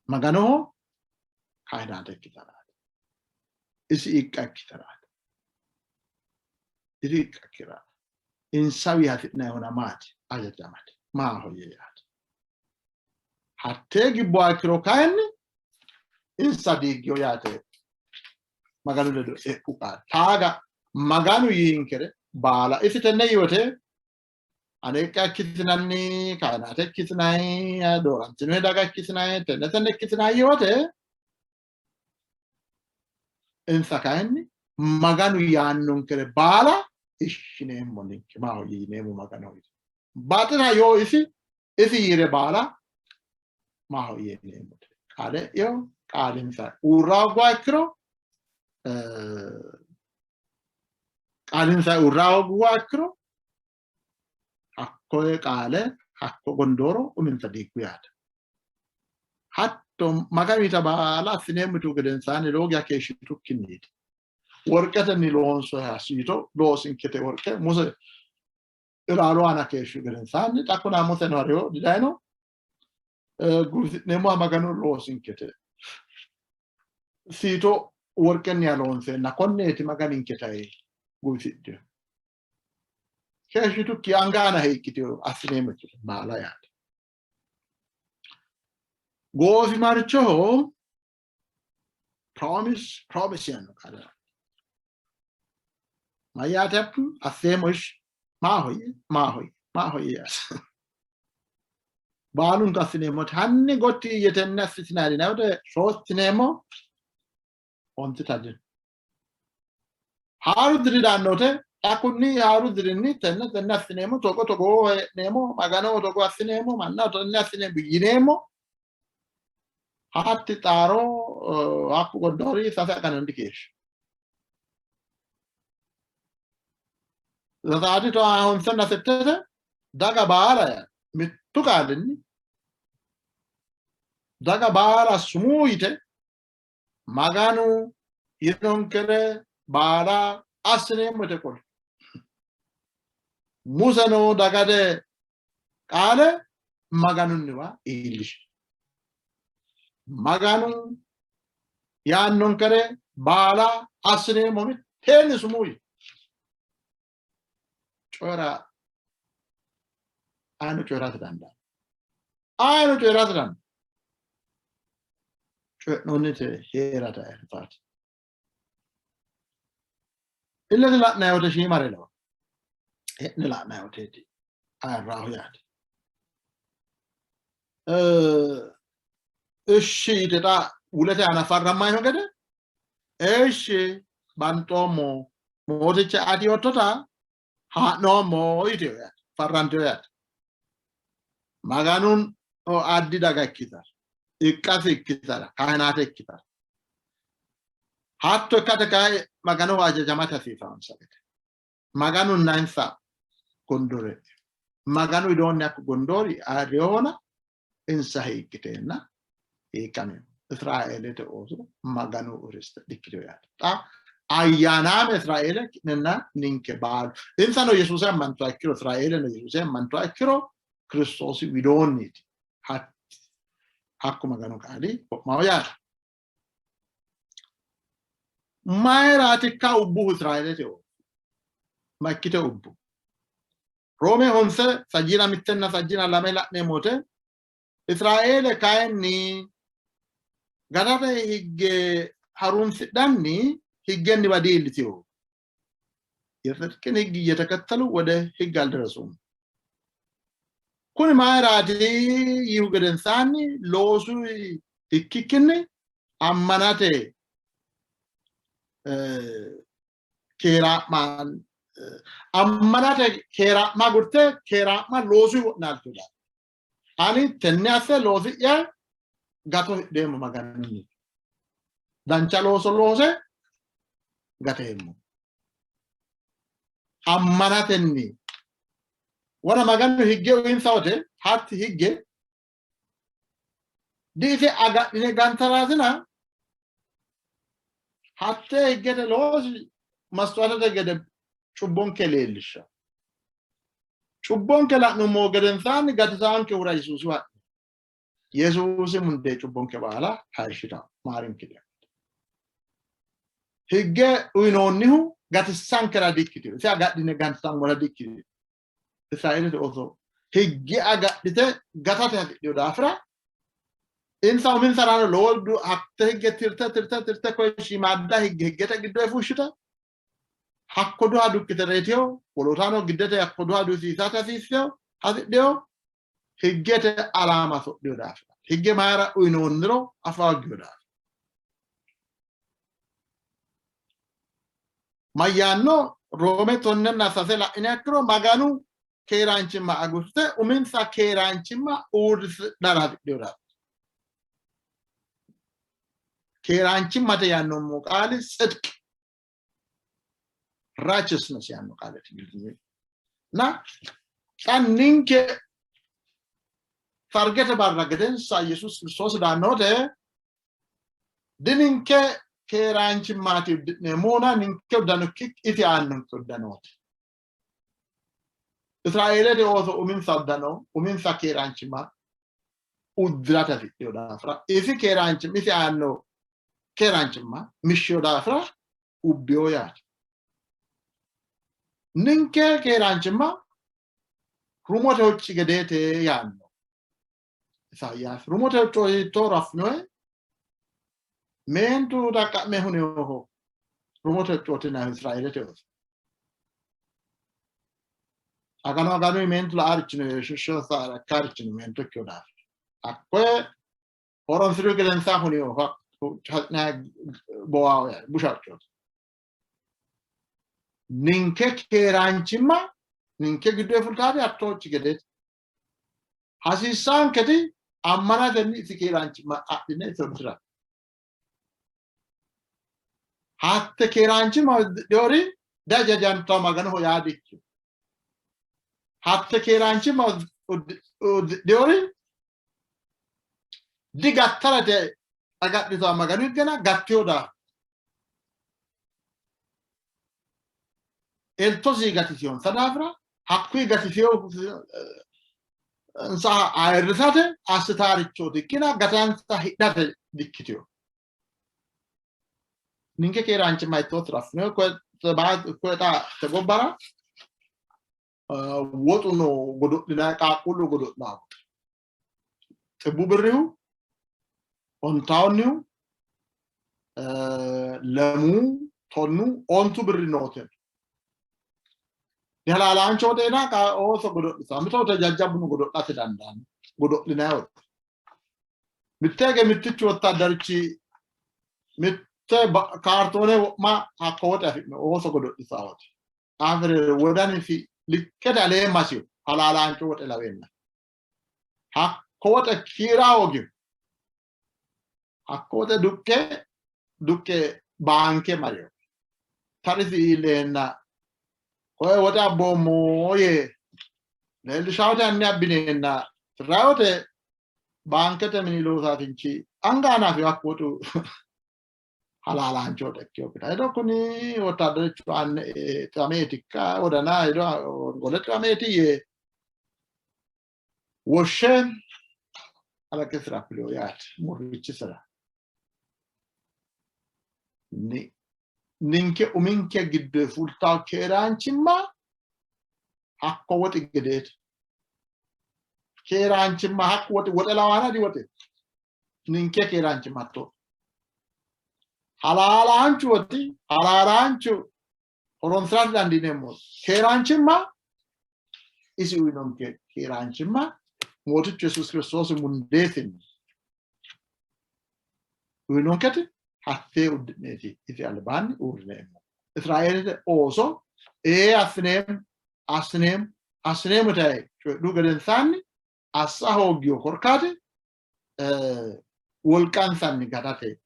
Maganoho kaahinaate ikkitaraati. Isi iqqa ikkitaraati. Isi iqqa ikkitaraati. Insawi hasi'nayihuna maati? Hajajamate. Maahoyye yaate. Hattee gibbuwa ikkiro kayinni insa diiggiyo yaate Maganu ledo e'u qaale. Taaga Maganu yiinkere baala isi tenne yiwote ane iqqa ikkitinanni, kainaate ikkitinanni, doorantino daga ikkitinanni, tenne tenne ikkitinanni yiwote insa kayinni Maganu yaannonkere baala ishshineemmo ninke maahoyye yineemmo Maganoho. Baxira yoo isi isi yiire baala maahoyye yineemmo. Qaale e'eyo qaalinsa uurra hoogguha ikkiro qaalinsa uurra hoogguha ikkiro hakkoye qaale hakko gondooro uminsa diiggu yaate. Hatto Maganu yita baala assineemmo yitu gedensaanni lowo geya keeshshitukkinniiti. Worqetenni loonsoha siito loosinkete worqe Muse ilaalu aana keeshshu gedensaanni xa kuna Museno hariyo didayino guwisi'neemmoha Maganu loosinkete siito worqenniha loonseenna konneeti Maganinke tayi guwisidhino. Keeshshitukki anga aana hiiqqitino assineemmo ikkito baala yaate. Goofimarchoho promise promise yaanno qaale mayyaate hakku asseemmo ishi maahoyye maahoyye maahoyye yaate. Baalunku assineemmote hanni gotti yiyye tenne assitinanni yinanni wote shoottineemmo ontita dino. Haaru diri daanno wote xa kunni haaru dirinni tenne tenne assineemmo togo togoo hee'neemmo maganoho togo assineemmo mannaho tenne assineemmo yineemmo hatti xaaro hakku gondoori sase agana dikeeshsha. Zazaati toa honsenna settete daga baala mittu qaalinni daga baala sumuu yite Maganu yinonkere baala assineemmo yite qoli. Museno dagate qaale Maganunniwa iillishi. Maganu yaannonkere baala assineemmo mitteenni sumuu yite. Coyi'ra ayino coyi'rate dandaanno. Ayino coyi'rate dandaanno. Coyi'noonnite hee'rate ayirritaati. Illete la'nanni wote shiimare lawa. He'ne la'nanni woteeti ayirraahu yaate. Ishshi yite xa wulete aana farrammannihu gede Eeshshi banxoommo mooticha ati yoottota haa'noommo yitino yaate, farrantino yaate. Maganun addi daga ikkitara, iqqasi ikkitara, kaahinaate ikkitara. Hatto ikkate kayi Maganoho hajajamate hasiisaansa gede. Maganunna insa gondoore Maganu widoonni hakku gondoori ayirrinohona insa hiiqqiteenna hiiqqamino. Israeelete ooso Maganu riste dikkitino yaate. Xa ayyaanaame Israeele ki'nenna ninke baalu insano Yesuusi ammantuha ikkiro Israeeleno Yesuusi ammantuha ikkiro Kiristoosi widoonniiti. Hakku Maganu qaali wo'maho yaate. Mayiraatikka ubbuhu Israeelete ooso? Ma ikkite ubbu? Roome honse sajjiina mittenna sajjiina lame la'neemmo wote Israeele kayinni gatate higge harunsidhanni higgenniwa diillitino. የጽድቅን ሕግ እየተከተሉ ወደ ሕግ አልደረሱም። Kuni mayiraati yiihu gedensaanni loosu ikkikkinni ammanate keeraa'ma ammanate keeraa'ma agurte keeraa'ma loosu wo'naaltu. Ani tenne asse loosi'ya gato hidheemmo Maganunni. Dancha looso loose gateemmo. Ammanatenni wona Maganu higge uyinsa wote hatti higge diise agadhine gantaraatina hattee higgete loosi mastuwatete gede cubbonke leellisha. Cubbonke la'nummo gedensaanni gatisaankehura Yesuusiwa ha'ne. Yesuusi mundee cubbonke baala hayishshita maarinke. Higge uyinoonnihu gatissankera di''ikkitino. Ise agadhine gantammora di''ikkitino. Israeelete ooso higge agadhite gatate hasidhino daafira insa uminsarano lowo hatte higge tirte tirte tirte koye shiimaadda higge higgete giddo fushshite hakko duha dukkite reyitino wolootano giddete hakko duha duhisiisate hasiissino hasidhino higgete alaama sodhino daafira higge mayira uyinoonniro afa hoggino daafira mayyaanno Roome tonnenna sase la'ine ikkiro Maganu keeraanchimma agurte uminsa keeraanchimma uurrisidhara hasidhino daafira keeraanchimmate yaannommo qaali ጽድቅ righteousness yaanno qaaleeti እና xa ninke sargete barra gedensa Yesuus Kiristoosi daanno wote dininke keeraanchimmaati uddi'neemmona ninke uddanokki isi aannonke uddanooti. Israeelete ooso uminsa uddano uminsa keeraanchimma uddirate hasidhino daafira isi keeraanchimma isi aanno keeraanchimma mishshino daafira ubbino yaate. Ninke keeraanchimma rumote hocci gedeete yaanno Isayaasi. Rumote hocco hiittooro affinoe? Meentu xaqqa'me huninoho rumote hoccooti yinannihu Israeelete ooso. Aganu aganu meentu la"aarichi no, heeshsho rakkaarichi no meento ikkino daafira. Hakkoye horonsi'rihu gedensaa hunino bowaawo yaate busha coyeeti. Ninke keeraanchimma ninke giddo fultaati hattoochi gedeeti. Hasiissaanketi ammanatenni isi keeraanchimma adhine iso dira. Hatte keeraanchimma uddidhinori dihajajantanno Maganoho yaa dikkino. Hatte keeraanchimma uddidhinori digattara agadhitanno Maganu higgena gattino daafira. Eltosi gatisinonsa daafira hakkuyi gatisinonsa ayirrisate assitaarichooti ikkina gatansa hidhate dikkitino. Ninke keeraanchimma hiittootiro affino koye xa te gobbara woxu no godo'linanni qaaqquullu godo'lanno xibbu birrihu ontaawunnihu lemuu tonnu ontu birri noote halaalaancho woxeena ooso godo'litanno mito wote jajjabbuno godo'late dandaanno godo'linanni wote mitte hige mittichu wottaddarichi mitte kaartoone wo'ma hakko woxe afi'no ooso godo'litanno wote afire wodanisi likkete alee masiyo halaalaancho woxe laweenna hakko woxe kiira hoogiyo hakko woxe duqqe duqqe baanke mariyo tarisi iilleenna koye woxe abboommo yee leellishawote anni abbineenna tirrayote baankete mini loosaasinchi anga hanafiyo hakko woxu halaalaancho woxe ikkinokkita hedo kuni wottaadarichu xiwameetikka wodana hedo gole xiwameeti yee woshshe alaqisira kuliyo yaate murrichisira. Ninke uminke giddo fultawo keeraanchimma hakko woxi gedeeti. Keeraanchimma hakku woxi woxe lawaana diwoxe. Ninke keeraanchimma hatto. Halaalaanchu woxi halaalaanchu horonsi'ra dandiineemmo. Keeraanchimma isi uyinonke keeraanchimma Mootichu Yesuusi Kiristoosi mundeesinni uyinonketi hattee uddi'neeti isi albaanni uurrineemmo. Israeelete ooso ee assineemmo assineemmo assineemmo yitayi coyidhu gedensaanni assa hooggiyo korkaati wolqansanni gatate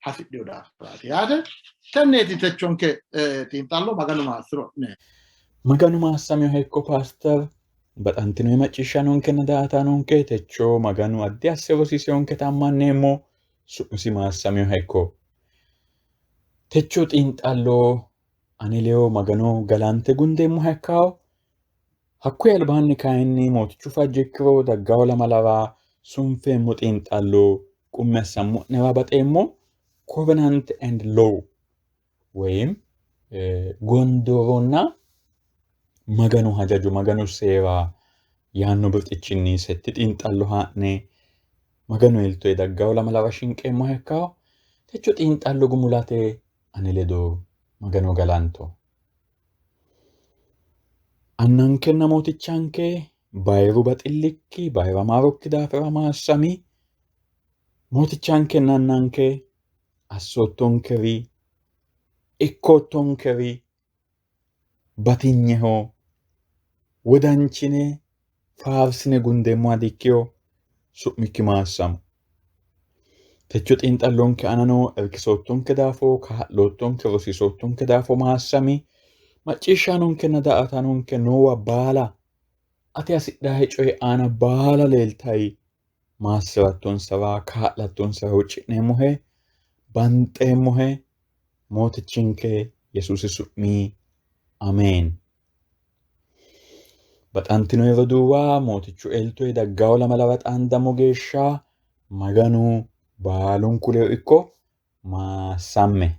hasidhino daafiraati yaate. Tenneeti techonke xiinxallo. Maganu maassiro'ne. Maganu maassaminoha ikko paaster baxantino macciishshanonkenna daa''ataanonke techo Maganu addi asse rosiiseyonketa ammanneemmo. Su'misi maassaminoha ikko. Techo xiinxallo ani leyo Magano galante gundeemmoha ikkawo. Hakkuyi albaanni kayinni Mootichu fajjo ikkiro daggawo lamalawa sunfeemmo xiinxallo qummi assammo'newa baxeemmo. Covenant and Law woyim gondooronna Maganu hajajo, Maganu seera yaanno birxichinni setti xiinxallo haa'ne Maganu eltoe daggawo lamalawa shinqeemmoha ikkawo. Techo xiinxallo gumulate ane ledo Magano galanto. Annankenna Mootichanke bayiru baxillikki, bayira maarokki daafira maassami. Mootichankenna Annanke assoottonkeri, ikkoottonkeri batinyeho, wodanchine faarsine gundeemmoha dikkino, su'mikki maassamo. Techo xiinxallonke aanano irkisoottonke daafo, kaa'loottonke, rosiisoottonke daafo maassami. Macciishshaanonkenna daa''ataanonke noowa baala ati hasidhahe coyi aana baala leeltayi maassi'rattonsara, kaa'lattonsara huucci'neemmohe, banxeemmohe, Mootichinke Yesuusi su'mi ameen. Baxantinoyi roduuwa, Mootichu eltoyi daggawo lamalawa xaandammo geeshsha Maganu baalunku ledo ikko. Maassamme.